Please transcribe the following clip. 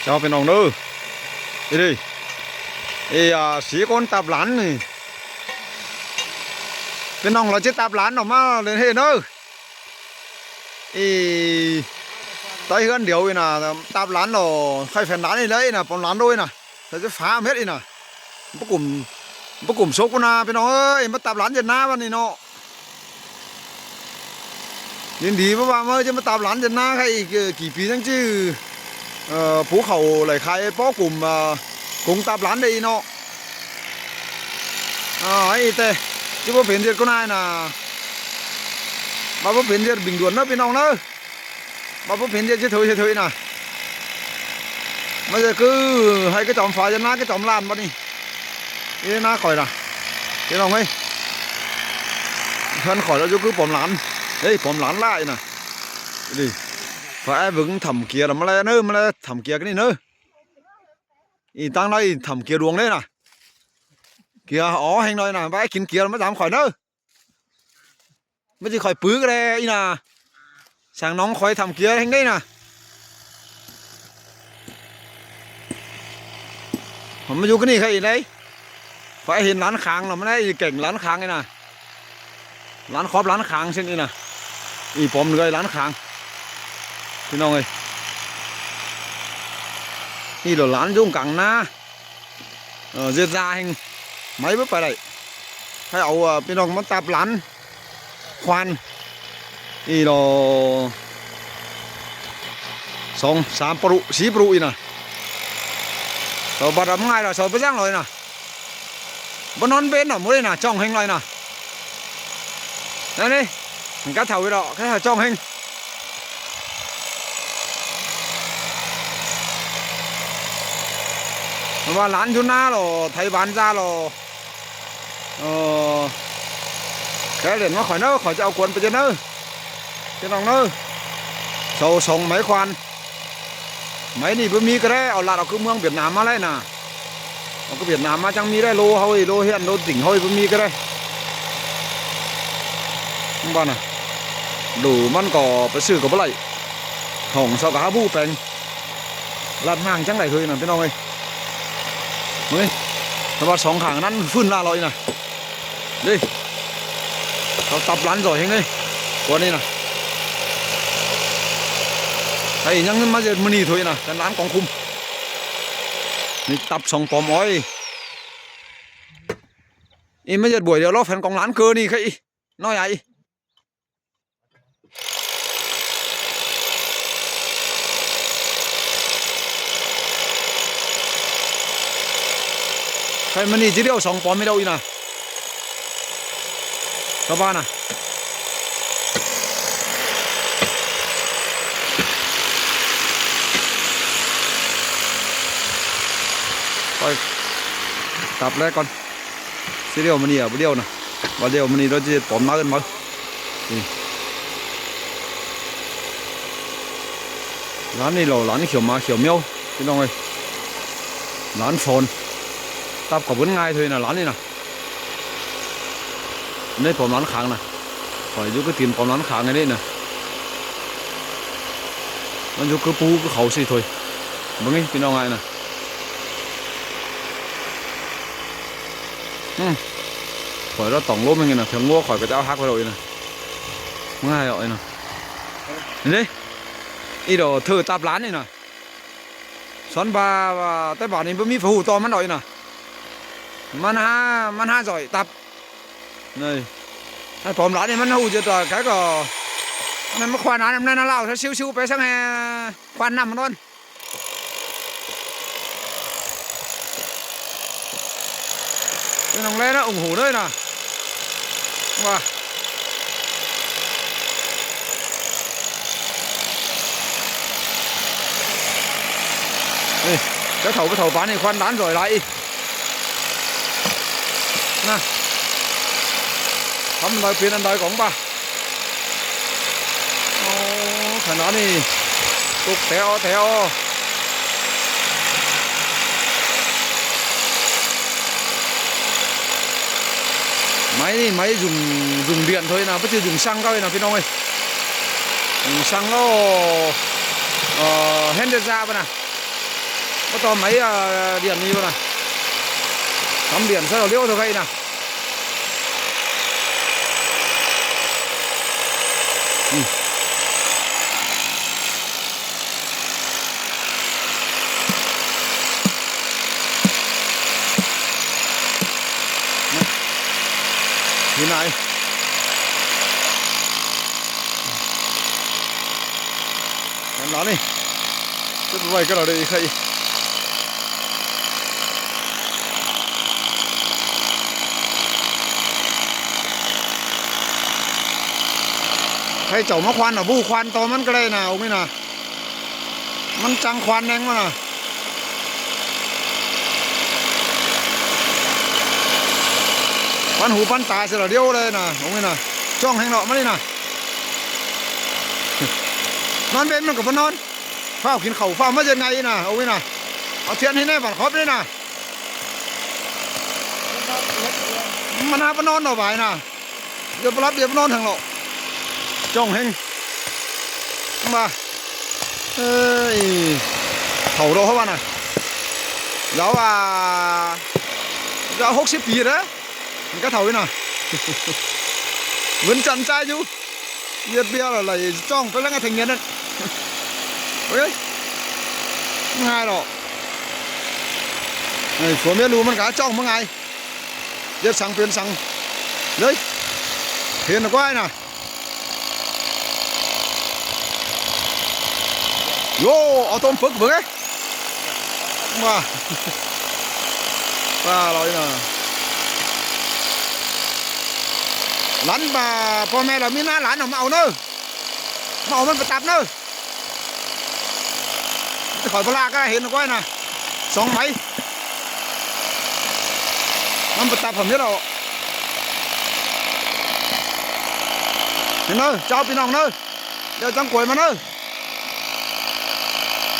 ເນາະພີ່ນ້ອງເດີ ອີ່ເດ້ ອີ່ ອ່າ ສີ່ຄົນຕາບຫຼານນີ້ ພີ່ນ້ອງລາວຊິຕາບຫຼານອອກມາເລີຍເນາະ ອີ່ ໃຕ້ເຮືອນດຽວອີ່ນະ ຕາບຫຼານເນາະ ໄຂ່ແຟນຫຼານນີ້ເລີຍນະ ປອມຫຼານໂດຍນະ ໃສ່ໄຟຟ້າເມັດອີ່ນະ ປະກຸມ ປະກຸມສົກພຸ້ນນະ ພີ່ນ້ອງເອີຍ ມາຕາບຫຼານເຢັນນາບັດນີ້ເນາະ. ຍິນດີ ເພາະວ່າເມື່ອຈະມາຕາບຫຼານເຈັນນາໃຫ້ອີກ ເອີ ກີ່ປີຈັ່ງຈື່ ເອີ ພູເຂົາໄຫຼຂາຍປໍກຸມ ເອີ ກົງຕາບຫຼານໄດ້ເນາະ ເອີ ໃຫ້ແຕ່ ຄືບໍ່ເປັນເຈັດກໍນາຍນະ ວ່າບໍ່ເປັນເຈັດບິງດ່ວນເດີພີ່ນ້ອງເດີ ວ່າບໍ່ເປັນເຈັດເທຍເທຍນະ ມັນຈະຄືໃຫ້ກະຈອມຟ້າຈະນາກະຈອມລ້ານບັດນີ້. ນີ້ນາຂ້ອຍນະ ພີ່ນ້ອງເອີຍ ເຮືອນຂ້ອຍລະຢູ່ຄືປອມຫຼານ ເອີຍ ປອມຫຼານຫຼາຍນະ ນີ້ ຂ້ອຍອ້າຍເບິ່ງຖ້ຳເກຍລະມາແລເນີ ມາແລຖ້ຳເກຍກັນນີ້ເນີ ອີ່ ຕັ້ງໄດ້ຖ້ຳເກຍຫຼວງເດ້ນະ ເກຍອໍແຮງໜ້ອຍນະ ໄປກິນເກຍລະມາຕາມຂ້ອຍເນີ. ມັນຊິຂ້ອຍປຶກແດ່ອີ່ນະ ຊ່າງນ້ອງຂ້ອຍຖ້ຳເກຍແຮງໄດ້ນະ ມັນມາຢູ່ກັນນີ້ໃຄອີກໄດ໋ ຂ້ອຍເຫັນຫຼານຂາງນະ ມັນໄດ້ແກ່ງຫຼານຂາງນີ້ນະ ຫຼານຂອບຫຼານຂາງເຊັ່ນນີ້ນະ ອີ່ປອມເຫຼືອຍຫຼານຂາງ ພີ່ນ້ອງເອີຍ ນີ້ລະຫຼານຢູ່ກາງນາ. ເອີ ເຈັດຢາແຫ່ງໄໝເບິດໄປໄດ້ ໃຫ້ເອົາ ເອີ ພີ່ນ້ອງມາຕາບຫຼານຄວານ ອີ່ລະ ສອງສາມປະລຸ ສີ່ປະລຸອີ່ນະ ເຂົາບັດເອົາມາງ່າຍລະ ເຂົາໄປຈ້າງລອຍນະ ບໍ່ນອນເປັນນະ ມື້ນີ້ນະ ຈ້ອງແຮງລອຍນະ ນັ້ນເດ້ ມັນກະເຖົ້າຢູ່ດອກ ກະເຖົ້າຈ້ອງແຮງ ເພາະວ່າຫຼານຢູ່ນາລະ ໄຖບານຊາລະ ເອີ ແຕ່ເລ່ນມາຂ້ອຍເນີ ຂ້ອຍຈະເອົາກວນໄປເດີເນີ ພີ່ນ້ອງເນີ ເສົາສອງໄໝຄວານ ໄໝນີ້ບໍ່ມີກະໄດ້ ເອົາລັດເອົາຄືເມືອງຫວຽດນາມມາໄດ້ນະ ເອົາຄືຫວຽດນາມມາຈັ່ງມີໄດ້ ໂລເຮົາ ໂລຮຽນໂລຕິ່ງເຮົາ ບໍ່ມີກະໄດ້ ເຫັນບໍ່ນະ ໂດມັນກໍໄປຊື້ກໍບໍ່ໄດ້ ຫ້ອງເຊົາກໍຫາຜູ້ແປງ ລັດຮ່າງຈັ່ງໃດເຮີຍນະ ພີ່ນ້ອງເອີຍ ເບິ່ງນີ້ ແຕ່ວ່າສອງຂ້າງນັ້ນຟື້ນລາລອຍນະ ເດ້ ເຂົາຕັບຫຼານຈ່ອຍແຮງເດ້ ກວ່ານີ້ນະ ໃຫ້ຍັງມາເຮັດມື້ນີ້ໂທຍນະ ແຕ່ຫຼານກອງຄຸມ ນີ້ຕັບສອງປອມອ້ອຍ ອີ່ມາເຮັດບວຍດຽວ ລໍແຜ່ນກອງຫຼານເກີນີ້ໃຄອີ ນ້ອຍໃຫຍ່ ໃຄມານີ້ຊິດຽວສອງປອມໃຫ້ເຮົາອີກນະ ຊາວບ້ານນະ ໄປ ຕັບແລກກ່ອນ. ຊິດຽວມານີ້ ບໍ່ດຽວນະ ວ່າດຽວມານີ້ລາວຈະເຮັດປອມໜ້າເອີ້ນມາ ນີ້ ຮ້ານນີ້ເລາະ ຮ້ານຂຽວໝາຂຽວແມວ ພີ່ນ້ອງເອີຍ ຮ້ານຟອນ ຕັບເຂົາເພິ່ນງ່າຍເທື່ອນະ ຮ້ານນີ້ນະ ໃນປອມຮ້ານຄ້າງນະ ຂ້ອຍຢູ່ກະຕີນປອມຮ້ານຄ້າງອັນນີ້ນະ ມັນຢູ່ຄືປູຄືເຂົາຊິໂທຍ ເບິ່ງນີ້ ພີ່ນ້ອງອ້າຍນະ. ອືມ ຂ້ອຍລະຕ້ອງລົມຢ່າງນີ້ນະ ເຖິງງົວຂ້ອຍກໍຈະເອົາຫັກໄປໂລດອີນະ ເມື່ອຍເອົາອີນະ ນີ້ເດ້ ອີດອກເທີຕັບຫຼານນີ້ນະ ສອນບາວ່າ ແຕ່ບາດນີ້ບໍ່ມີຜູ້ຕໍ່ມັນດອກອີນະ ມັນຫາ ມັນຫາຈ່ອຍຕັບ ນີ້ ໃຫ້ປອມຫຼານນີ້ມັນຮູ້ຈະຕ່ອຍໃຄກໍ ນັ້ນມາຄວານຫານ້ຳນັ້ນລາວ ຊິວໆໄປສັງແຮ່ຄວານນ້ຳມັນກ່ອນ. ເປັນໜອງແລນະ ໂອ້ໂຫເລີຍນະ ວ່າ ນີ້ ແຕ່ເຖົ້າ ເຖົ້າປານນີ້ຄວັນຫຼານສອຍຫຼາຍອີກນະ ທຳອັນໃດເປັນອັນໃດກອງປະ. ໂອ້ ຂະໜາດນີ້ຕົກແຖວແຖວ ໄມ້ນີ້ໄມ້ຍຸງ ຍຸງດຽນເທົ່ານີ້ນະ ບໍ່ຊື່ຍຸງສັງເຂົານີ້ນະ ພີ່ນ້ອງເອີຍ ຍຸງສັງເຂົາ ເອີ ເຫັນແຕ່ຊາບນະ. ບໍ່ຕໍ່ໄໝ ອ່າ ດ່ຽນນີ້ຢູ່ນະ ທຳດ່ຽນໃສ່ລາວລຽວເທົ່າໃດນະ. ນີ້ນາຍ ແມ່ນລາວນີ້ ເກັບໄວ້ກໍລາວໄດ້ອີກ ໃຜເຈົ້າມາຄວານນະ ບໍ່ຄວານຕໍ່ມັນກໍໄດ້ນະ ໂອເມນະ. ມັນຈັງຄວານແນງມັນນະ ປັນຫູປັນຕາເສຍລະດຽວເລີຍນະ ໂອເມນະ. ຈ້ອງແຮງເນາະ ມານີ້ນະ ນອນເວັນມັນກໍບໍ່ນອນ ຟ້າວກິນເຂົ້າ ຟ້າວມາເຮັດໄງນະ ໂອເມນະ. ເອົາທຽນໃຫ້ແດ່ ບັດຂອບນີ້ນະ ມັນຫາບໍ່ນອນເນາະ ບາຍນະ. ດຽວບໍ່ຫຼັບດຽວບໍ່ນອນຫັ້ນເນາະ ຈ້ອງແຮງວ່າ ເອີຍ ເຖົ້າແລ້ວເຮົາວ່ານະ ລາວວ່າ ລາວຫົກສິບປີເດ້ ມັນກໍເຖົ້າຢູ່ນະ ເງິນຈັນຈ່າຍຢູ່ ວຽດເບຍລະໄຫຼຈ້ອງໄປແລ້ວໄງ ແທງເງິນນັ້ນ ເອີຍ ງ່າຍດອກ ໄອ້ຜົວເມຍລູມັນກໍຈ້ອງບໍ່ງ່າຍ. ເຮັດສັງເປັນສັງເລີຍ ເຫັນກວ່ານະ ໂຢ ເອົາຕົມປຶກເບິ່ງເອີຍ ມາ ປາລອຍນະ ຫຼັນ ປາ ພໍ່ແມ່ລາວມີນາ ຫຼານເອົາມາເອົາເນີ ມາເອົາມັນໄປຕັບເນີ. ຂ້ອຍບໍ່ລາກະ ເຫັນກວ່ານະ ສອງໃບ ມັນໄປຕັບຜົມເຮັດເອົາ ເຫັນເດີ ເຈົ້າພີ່ນ້ອງເດີ ດຽວຈັ່ງກວຍມາເດີ.